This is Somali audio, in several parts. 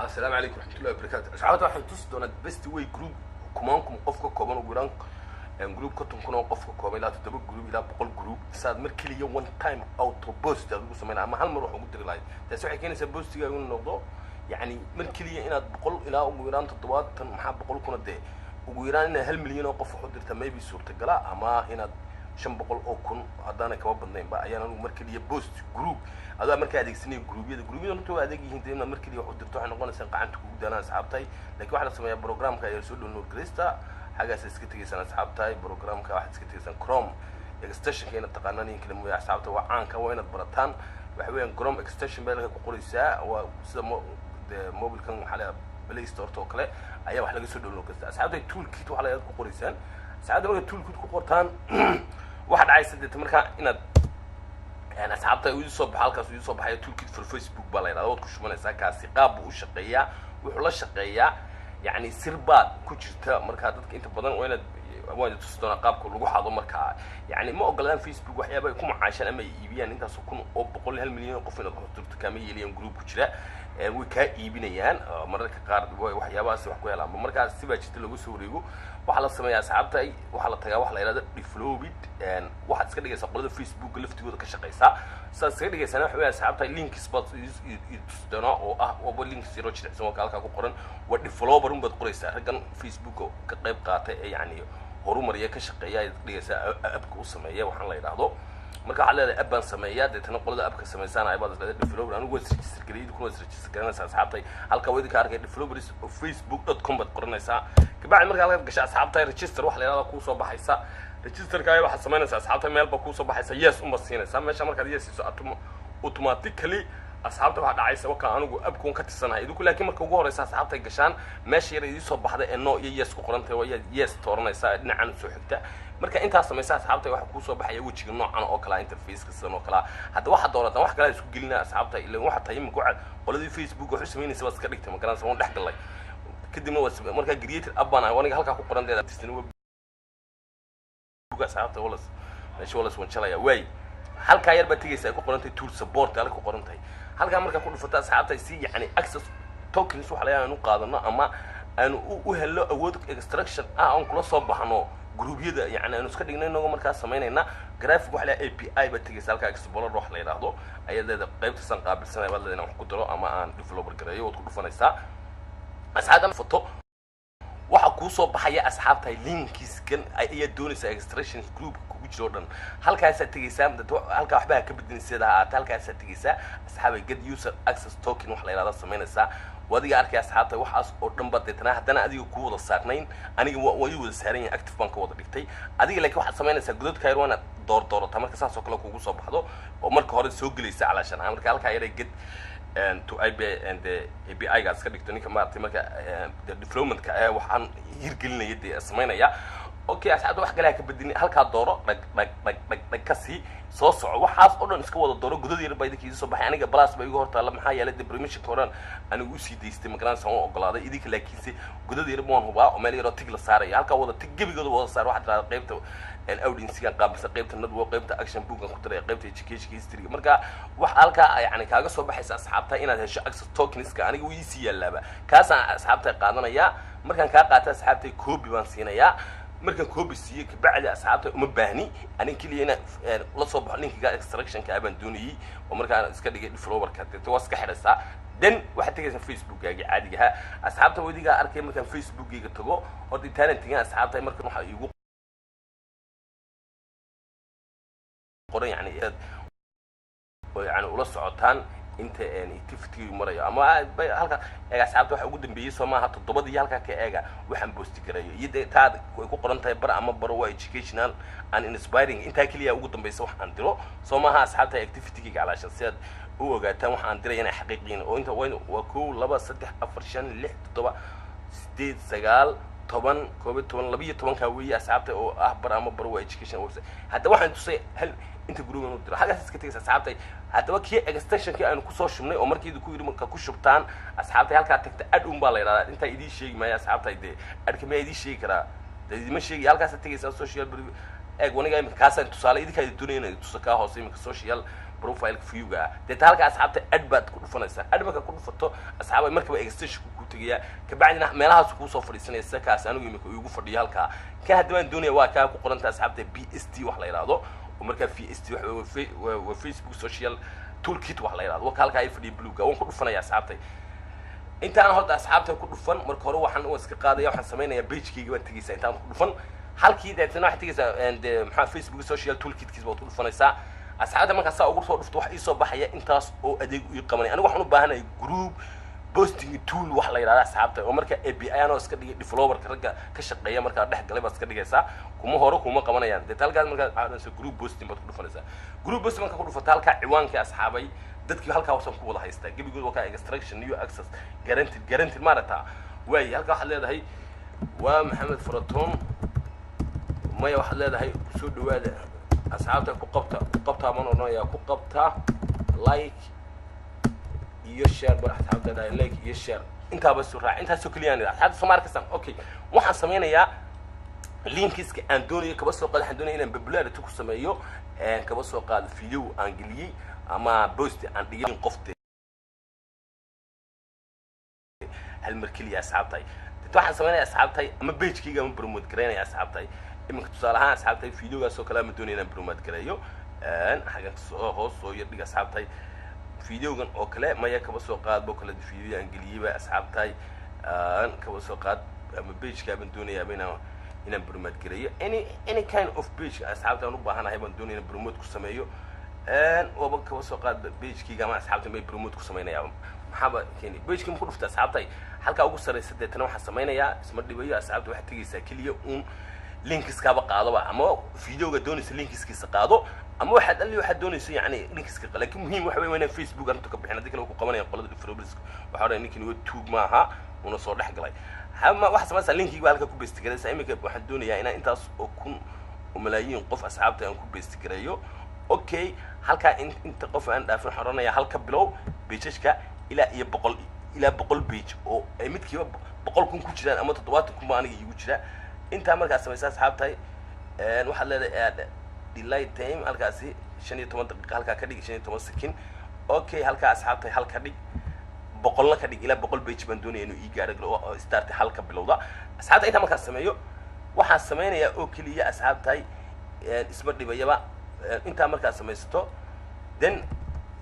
Asalaamu calaykum raxmatullahi wabarakaatu. Asxaabta, waxaan tusi doonaa best way group kumaankum qof ka kooban, ugu yaraan group 50,000 oo qof ka kooban, ilaa toddoba group ilaa 100 group, saad mar keliya one time auto post aad ugu samayn ama hal mar wax ugu diri lahayd. Taasi waxay keenaysaa postigaagu inuu noqdo, yacni, mar keliya inaad 100 ilaa ugu yaraan 70, maxaa 100 kuna dee, ugu yaraan inaad 1 milyan oo qof wax u dirta maybe suurtagala, ama inaad 500,000 haddaanay kaba badnaynba ayaan anigu mar keliya post group adaa markaa adeegsanaya. Gruubyada runta waa adeeg yihiin dee. Inaad mar keliya wax u dirto waxay noqonaysaa gacanta kugu daalaan, asxaabtay. Laakiin waxaa la sameeyaa programka ayaa soo download garaysta, xaggaas iska tegaysaan, asxaabtahay. Programka waxaad iska tegaysaan Chrome extensionka, inaad taqaanaan in kale mooya, asxaabta, waa caanka, waa inaad barataan. Waxa weeyaan Chrome extension baa ku qoraysaa, waa sida mo dee mobilkan waxaa la Play Store oo kale ayaa wax laga soo download garaysta, asxaabta. Toolkit waxa la ku qoraysaan, asxaabta. Markaad toolkit ku qortaan, waxa dhacaysa deeta markaa inaad asxaabta uu soo baxo. Halkaas uu soo baxayo Toolkit for Facebook baa la yidhahda, waad ku shubanaysaa. Kaasi qaab buu u shaqeeyaa, wuxuu la shaqeeyaa, yacni, sir baad ku jirta. Markaa dadka inta badan waa inaad waan tusi doonaa qaabka lagu xado. Markaa, yacni, ma ogolaan Facebook waxyaaba ay ku macaashaan ama ay iibiyaan intaasoo kun oo boqol 1 milyan oo qof inaad wax dirto kaama yeelayaan. Group ku jira way kaa iibinayaan mararka qaar, waxyaabahaas wax ku helaan. Markaas si baa jirta lagu soo wareego. Waxaa la sameeyaa, asxaabta, waxaa la tagaa waxa la yidhahda developed. Waxaad iska dhigaysaa qolada Facebook laftigooda ka shaqeysaa. Saad iskaga dhigaysaana waxa weya, asxaabta, links baad tusi doonaa oo ah waba links yaroo jilicsan, waa ka halkaa ku qoran, waa developer un baad qoraysaa. Raggan Facebook ka qayb qaatay ee, yacni, horumariya ka shaqeeya ayaad dhigaysaa, appka u sameeya waxaan la yidhaahdo. Marka waxaad leedahay app baan sameeyaa, deetana qolada appka samaysaana baad leedahay developer. Anigu waa register gareeyay, idinkuna waa register garanaysaa, asxaabtay. Halka waa idinka arkay, developers of facebook.com baad qoranaysaa. Kabacdi marka halkaad gasha, asxaabtay, register waxa la yidhahdaa kuu soo baxaysa. Registerka waxaad samaynaysaa, asxaabtay, meel baa kuu soo baxaysa, yes unbaad siinaysaa meesha. Markaad yes siiso, automatically, asxaabta, waxaa dhacaysa wakaa anigu appkuun ka tirsanahay idinku. Laakiin marka ugu horeysa, asxaabtay, gashaan meesha yar idii soo baxda ee no iyo yes ku qorantahay, waa yaad yes tooranaysaa dhinacan soo xigta. Marka intaas samaysa, asxaabta, waxaa kuusoo baxaya wejiga noocan oo kalea, interfaceka sidan oo kalea. Hadda waxaad doorataan wax kalea isku gelina, asxaabta, ila waxa tahay imika waxa qoladii Facebook wax u samaynaysa baad iska dhigtay, ma garanaysa? Waan dhex galay. Kadibna waa markaa creator app baan ahay aniga halkaa ku qoran deeda, asxaabta. Walas meesha walas wanjalaya waay. Halkaa yar baad tegaysa ay ku qoran tahay tool support, halka ku qoran tahay. Halkaa markaa ku dhufata, asxaabta, si, yacni, access tokens waxa la aanu qaadano ama aanu u helno awood extraction ah aan kula soo baxno gruubyada, yacni, aanu iska dhigno inagoo markaa samaynayna graphic waxa la API baad tegaysa. Halkaa explorer wax la yidhaahdo ayaad leedahay, qaybta san qaabilsanaya baad leedahay inaan wax ku daro ama aan developer gareeyo. Waad ku dhufanaysaa, asxaabta. Foto waxaa kuu soo baxaya, asxaabtahay, linkiskan ayaa doonaysaa extraction groupka kugu jiro o dhan. Halkaasaad tegaysaa, halkaa waxba ha ka bedelin, sida ha ahaatee. Halkaasaad tegaysaa, asxaabay, get user access token wax la yidhahda samaynaysaa. Adiga arkay, asxaabta, waxaas oo dhan ba deetana haddana adiga ku wada saarnayn. Aniga waa ii wada saaran yahay, active baan ka wada dhigtay. Adiga laakiin waxaad samaynaysaa godadka yar waa inaad door doorataa. Marka saas oo kale kugu soo baxdo oo marka hore soo gelaysa calaashan marka halkaa yara get to IP and the API gaas ka dhigto ninka maaragtay marka the developmentka ee waxaan hirgelinaya dee samaynaya. Okay, asxaabta, wax kale ha ka bedelin. Halkaa dooro, dhag dhag dhag dhag dhag, ka sii soo soco. Waxaas oo dhan iska wada dooro. Godad yar baa idinka idin soo baxay. Aniga plus ba igu hortaalla, maxaa yeelay dee permissionka horan anigu usii daystay, magaranaysa, waan ogolaaday. Idinka laakiinse godad yar waan hubaa oo meel yaroo tick la saaraya. Halkaa wada tick, gebigooda wada saar. Waxaad tirahdaa qaybta audiencegan qaabilsan, qaybta network, qaybta action bookan ku daraya, qaybta education history. Marka wax halkaa, yacni, kaaga soo baxaysa, asxaabta, inaad hesho access tokenska. Aniga wuu iisii yaalaaba, kaasaan, asxaabta, qaadanayaa. Markaan kaa qaata, asxaabta, copy baan siinayaa. Markaan copy siiyo kabacdi, asxaabta, uma baahni aniga keliya inaan la soo baxo linkiga extractionka baan doonayey oo markaan iska dhigay developerka. Deeto waa iska xidhaysaa. Then waxaad tegaysaa Facebookgaagi caadiga ahaa, asxaabta. Wadigaa arkay markaan Facebookgayga tago, horta intaanan tegin, asxaabta, markan waxaa iigu qoran, yani, oo, yani, ula socotaan inta activity marayo ama halka eega, asxaabta. Waxa ugu dambeeyey soo maaha toddobadii? Halkaa ka eega waxaan posti garayo iyo dee taad ay ku qoran tahay bar ama baro waa educational and inspiring. Intaa keliya ugu dambeysa wax aan diro soo maaha, asxaabta? Activitygayga calaashan si aad u ogaataan waxa aan diraya inay xaqiiqiyin oo inta waa 1, 2, 3, 4, 5, 6, 7, 8, 9, 10, 11, 12-kaa weeye, asxaabta, oo ah bar ama baro waa education website. Hadda waxaan tusay hal inta group inuu diro. Halkaas iska tegaysa, asxaabtay. Haddaba kii extensionkii aynu kusoo shubnay oo markii idinku yidhi marka ku shubtaan, asxaabtay, halkaa tagta, add un baa la yidhahdaa. Intaa idiin sheegi maayo, asxaabtay, dee addka miyaa idiin sheegi karaa? Dee idima sheegi. Halkaasaad tegaysaa, social eeg waniga imika kaasaan tusaale idinkaa idin doonaya inay tuso kaa hoose imika social. Profile view-ga ah deeta halka, asxaabta, add baad ku dhufanaysaa. Add markaa ku dhufato, asxaaba, markaba extension ku tegayaa. Kabacdina meelahaas kuusoo fadhiisanaya, sida kaas anigu imika igu fadhiyo halkaa. Ka haddaba aan doonaya waa kaa ku qoranta, asxaabta, PST wax la yidhahdo, oo markaa VST waa Facebook Social Toolkit wax la yidhahdo. Waa ka halkaa ay fadhiya bluega. Waan ku dhufanaya, asxaabtay. Intaan horta, asxaabta, ku dhufan, marka hore waxaan iska qaadaya, waxaan samaynayaa pagekayga baan tegaysaa. Intaan ku dhufan halkii, deetana waxaad tegaysaa de maxaa Facebook Social Toolkitkiis baad ku dhufanaysaa, asxaabta. Markaa saa ugu soo dhufto, wax iisoo baxaya intaas oo adeeg ii qabanaya. Anigu waxaan u baahanahay group posting tool wax la yidhahda, asxaabta, oo marka API anoo iska dhigay developerka ragga ka shaqeeya. Markaa dhex galay baad iska dhigaysaa, kuma hore kuma qabanayaan. Deet halkaas markaa waxaad group posting baad ku dhufanaysaa. Group posting markaa ku dhufata, halkaa ciwaankii, asxaabay, dadkii halkaa wasan ku wada haystaa gebigood. Waa kaa extraction, new access guaranteed, guaranteed maaragta. Waayi, halkaa waxaad leedahay waa Maxamed Faraton. Maya, waxaad leedahay kusoo dhawaada, asxaabta, ku qabta, ku qabtaa maan odhanayaa, ku qabta like iyo share ba, asxaabta dhahay like iyo share. Intaaba soo raac, intaasoo keliyaan, asxaabta. Soo ma arkaysan? Okay, waxaan sameynayaa linkiska aan doonayo. Kaba soo qaado waxaan doonaya inaan popularity ku sameeyo. Kaba soo qaado video aan geliyey ama post aan dhigay qofte hal mar keliya, asxaabtay. Dad waxaan sameynaya, asxaabtay, ama pagekayga ama promote garaynaya, asxaabtay. Iminka tusaale ahaan, asxaabtay, videogaas oo kale ama doonaya inaan promote gareeyo. Xaggan soo hoos soo yar dhig, asxaabtay, videogan oo kale. Maya, kaba soo qaad bo kale video aan geliyeyba, asxaabtay. Kaba soo qaad ama pageka baan doonayaaba inaan promote gareeyo. Any kind of page, asxaabta, aan u baahanahay baan doonaya inaan promote ku sameeyo. Waaba kaba soo qaad pagekayga ama, asxaabta, may promote ku samaynayaa. Maxaaba keeni pagekii ma ku dhufta, asxaabtay, halkaa ugu sarraysa. Deetana waxaan samaynayaa, isma dhibayo, asxaabta. Waxaad tegaysaa keliya uun linkiskaaba qaadoba, ama videoga doonaysa linkiskiisa qaado, ama waxaad alli waxaad doonayso yani linkiska. Laakiin muhiim waxa wey waa inaan Facebook arrinta ka bixin. Haddii kale ku qabanaya qolada developers. Waxaa odhanaya ninkan waa tuug maaha, una soo dhex galay. Ama waxaad samaysaa linkigi baa halka ku paste garaysaa. Iminka waxaan doonayaa inaan intaas oo kun oo malaayiin qof, asxaabta, aan ku paste gareeyo. Okay, halkaa in inta qof aan dhaafin, waxaan odhanayaa halka bilow pageka ilaa iyo 100, ilaa 100 page oo ay midkiiba 100,000 ku jiraan ama 70,000 ba aniga iigu jira. Intaa markaa samaysa, asxaabtahay, waxaad leedahay delay time halkaasi 15 daqiiqa halkaa ka dhig, 15 second. Okay, halkaa, asxaabtahay, halka dhig, boqolna ka dhig. Ilaa 100 page baan doonaya inuu ii gaadho start halka bilowda, asxaabta. Intaa markaa sameeyo, waxaan samaynayaa oo keliya, asxaabtahay, isma dhibayaba. Intaa markaa samaysato, then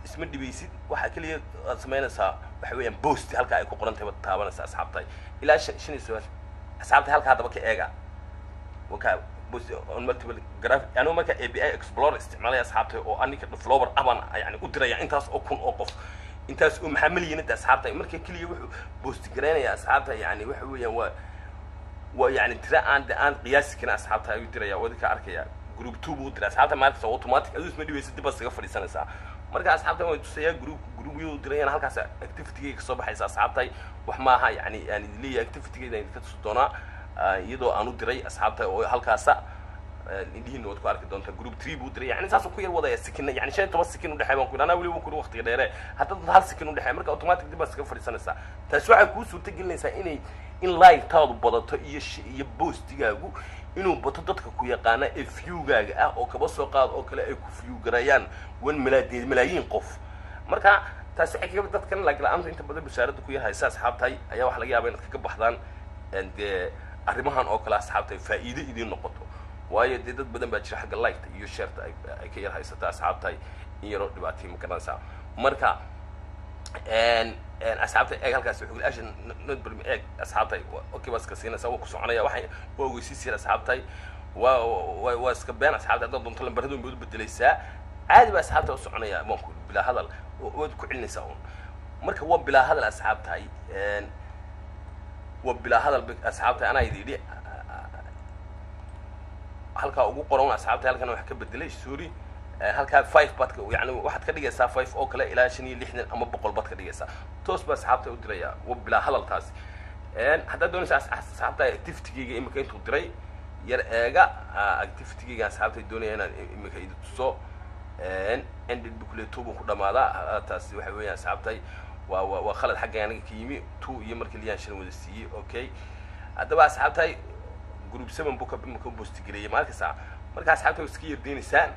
isma dhibaysid. Waxaa keliya aad samaynaysaa waxa weeyaan post halka ay ku qoran tahay baad taabanaysaa, asxaabtahay. Ilaa shan iyo soban, asxaabtahay, halka haddaba ka eega. Waka post on multiple graphic. Anigu marka API Explorer isticmaalaya, asxaabtay, oo aninka developer abaan yani u diraya intaas oo kun oo qof, intaas oo maxaa malyan inta, asxaabtay. Marka keliya wuxuu post garaynaya, asxaabta, yani waxa weeyaan waa yani tira aan qiyaasi karin, asxaabta, ayuu diraya. Wadinka arkaya group two buu diray, asxaabta. Maalintaas automatic aduu isma dhibaysa, dib baad iskaga fadhiisanaysaa. Marka, asxaabta, waan tusayaa group groupyadu dirayaan. Halkaas activity kasoo baxaysa, asxaabtay. Wax maaha yani aan idin leeyahay activity-gayda idinka tusi doonaa iyadoo aan u diray, asxaabta, oo halkaasa indhihiina waad ku arki doontaa. Group three buu diray. Yani saasuu ku yar wadaya second, yani 15 second udhexeey baan ku yidhi. Anaa weliba ku waqtiga dheere hadda dad hal second udhexeey. Marka automatic dib baad iskaga fadhiisanaysaa. Taasi waxay kuu suurta gelinaysaa inay in like-taadu badato iyo postigaagu inuu bato, dadka ku yaqaana ee viewgaaga ah oo kaba soo qaad oo kale ay ku view garayaan wan malaadeen malaayiin qof. Marka taasi waxay kaga dadkan like la-aanta inta badan basaaradda ku yar haysa, asxaabtahay, ayaa waxaa laga yaabaa inaad kaga baxdaan dee arrimahan oo kale, asxaabtahay, faa'iido idiin noqoto. Waayo dee dad badan baa jira xagga liketa iyo shareta ay ka yar haysata, asxaabtahay, in yaroo dhibaatay, ma garanaysaa? Marka asxaabta, eeg halkaas wuxuu asha notbrim. Eeg, asxaabtay, okay, waa iska siinaysaa, waa ku soconaya. Waxay waa ogeysiisayaan, asxaabtay, waa iska been, asxaabtay. Haddaad doonto lambaradun baad u bedelaysaa. Caadi baa, asxaabta, u soconaya. Waan ku bilaa hadal waad ku celinaysaa un. Marka waa bilaa hadal, asxaabtahay, waa bilaa hadal, asxaabtay. Anaa idin yidhi halkaa ugu qoran, asxaabtay, halkan wax ka bedelay, sorry. Halkaa five baad yani waxaad ka dhigaysaa five oo kale ilaa 65 ama 100 baad ka dhigaysaa. Toos baa, asxaabta, u diraya. Waa bilaa hadal taasi. Haddaad doonaysa, asxaabta, activitygayga imika intuu diray yar eega. Activitygayga, asxaabta, doonaya inaan imika idi tuso. Ended bukle two buu ku dhamaadaa. Taasi waxa weeyaan, asxaabtay, waa khalad xagga aniga ka yimi. Two iyo markii liyaan shan wada siiyey. Okay, haddaba, asxaabtay, group seven buu ka imika post gareeyay. Ma arkaysaa? Marka, asxaabta, waa iska yardeynaysaa.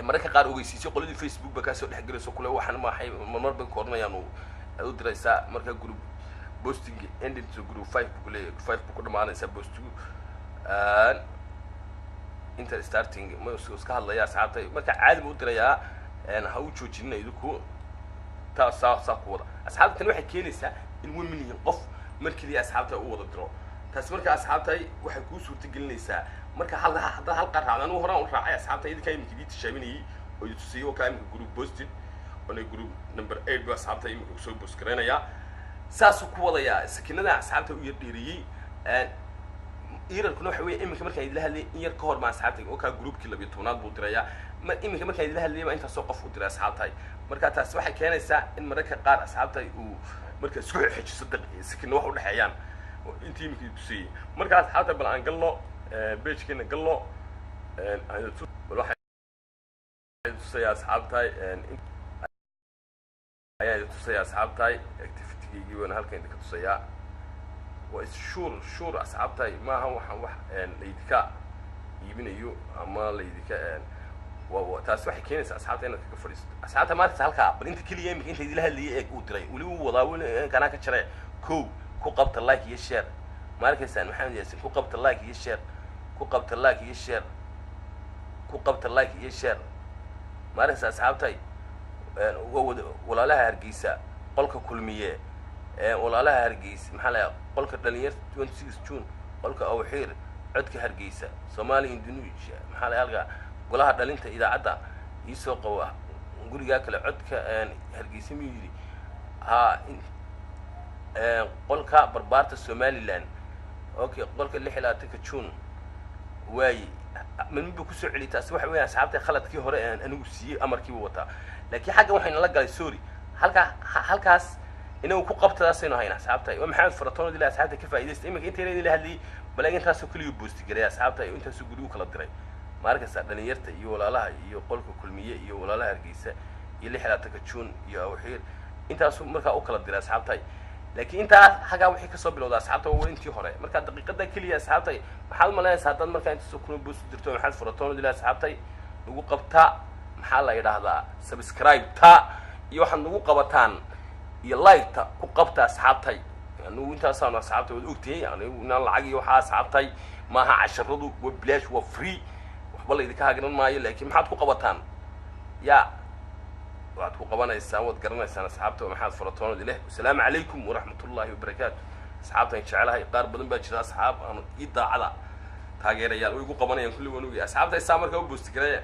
Mararka qaar ogeysiisyo qoladii Facebook ba kaasoo dhex gelayso kule waxaan maaxay, marmar bay koranayaan aad u diraysaa. Marka group posting ending to group 5 buu kuleeyahay, 5 buu ku dhamaanaysaa postigu. Inter starting ma iska hadlaya, asxaabta. Marka caadi buu u dirayaa, ha u joojinina idinku taa saa ku wada, asxaabta. Tani waxay keenaysaa in 1 million qof mar keliya, asxaabta, u wada diro taas. Marka, asxaabtay, waxay kuu suurta gelinaysaa marka hal haddaad hal qaar raacdo. Anigu horaan u raacay, asxaabta, idinkaa iminka idii tijaabinayay oo idi tusiyey oo kaa iminka group posted oona group number 8 bu, asxaabta, iminka kusoo post garaynayaa. Saasuu ku wadayaa sakinada, asxaabta, u yar dheeriyey. Errorkuna waxa weeye iminka markaan idila hadlayay in yar ka hor ma, asxaabtay, oo kaa groupkii 12aad buu dirayaa. Ma iminka markaan idila hadlayay baa intaasoo qof u diray, asxaabtay. Marka taasi waxay keenaysaa in mararka qaar, asxaabtay, uu marka isku xejiso sakina wax udhexeeyaan intii iminka tusayey. Marka, asxaabta, bal aan galno pagekeena, galno. Bal waxaa tusaya, asxaabtay, ayaa idin tusaya, asxaabtay, activitygaygii waana halkan idinka tusayaa. Waa is sure sure, asxaabtay, maaha waxaan wax laydinka iibinayo ama laydinka. Taasi waxay keenaysaa, asxaabta, inaad kaga fadhiisato, asxaabta, maanta halkaa. Bal inta keliya imika inta idila hadlayay eeg, uu diray, weli uu wadaa, weli kanaa ka jare. Kow ku qabta like iyo share. Ma arkaysaan Maxamed Yaasin? Ku qabta like iyo share, ku qabta like iyo share, ku qabta like iyo share. Ma arkaysa, asxaabtay? Waa walaalaha Hargeysa, qolka Kulmiye, walaalaha Hargeysa, maxaa la, qolka dhalinyarta 26 June, qolka Awxiir, codka Hargeysa, Soomaaliya, Indonesia, maxaa la, halka golaha dhalinta, idaacadda iisoo qabo, gurigaa kale, codka Hargeysa miyuu yidhi? Ha, qolka barbaarta Somaliland. Okay, qolka 26-ka June waaye. Mid buu kusoo celiyay. Taasi waxa weya, asxaabta, khaladkii hore aan anigu siiyey amarkiibu wataa, laakiin xaggan waxayna la galay, sorry, halkaa halkaas inagu ku qabtadaasaynu hayna, asxaabta. Waa Maxamed Faratoon ila, asxaabta, ka faa'iidaysta. Iminka intayna idin la hadlayay bal intaasoo keliya post garay, asxaabta, intaasoo guri u kala diray. Ma arkaysaa dhalinyarta iyo walaalaha iyo qolka Kulmiye iyo walaalaha Hargeysa iyo 26-ka June iyo Awxiir? Intaasuu markaa u kala diray, asxaabtay. Laakiin intaa xaggaa wixii kasoo bilowda, asxaabta, waa intii hore. Marka daqiiqada keliya, asxaabtay, maxaad umalaynaysaa haddaad markaa intaasoo kuna post dirto? Maxamed Faratoon ila, asxaabtay, lagu qabtaa, maxaa la yidhaahdaa, subscribe ta iyo waxaad nagu qabataan iyo like-ta ku qabta, asxaabtay. Anigu intaasaanu, asxaabtay, waad ogtihiy anigu inaan lacag iyo waxaa, asxaabtay, maaha. Casharadu waa bilaash, waa free, waxba laydinka hagran maayo. Laakiin maxaad ku qabataan? Ya, waxaad ku qabanaysaan waad garanaysaan, asxaabta. Maxaad Faratoonadi leh. Wasalaamu calaykum waraxmat ullahi wabarakaatu. Asxaabtaan jecelahay, qaar badan baa jira, asxaab aan ii daacada, taageerayaal way igu qabanayaan kulli, waan ogay, asxaabta. Isaa markaa u post garaya.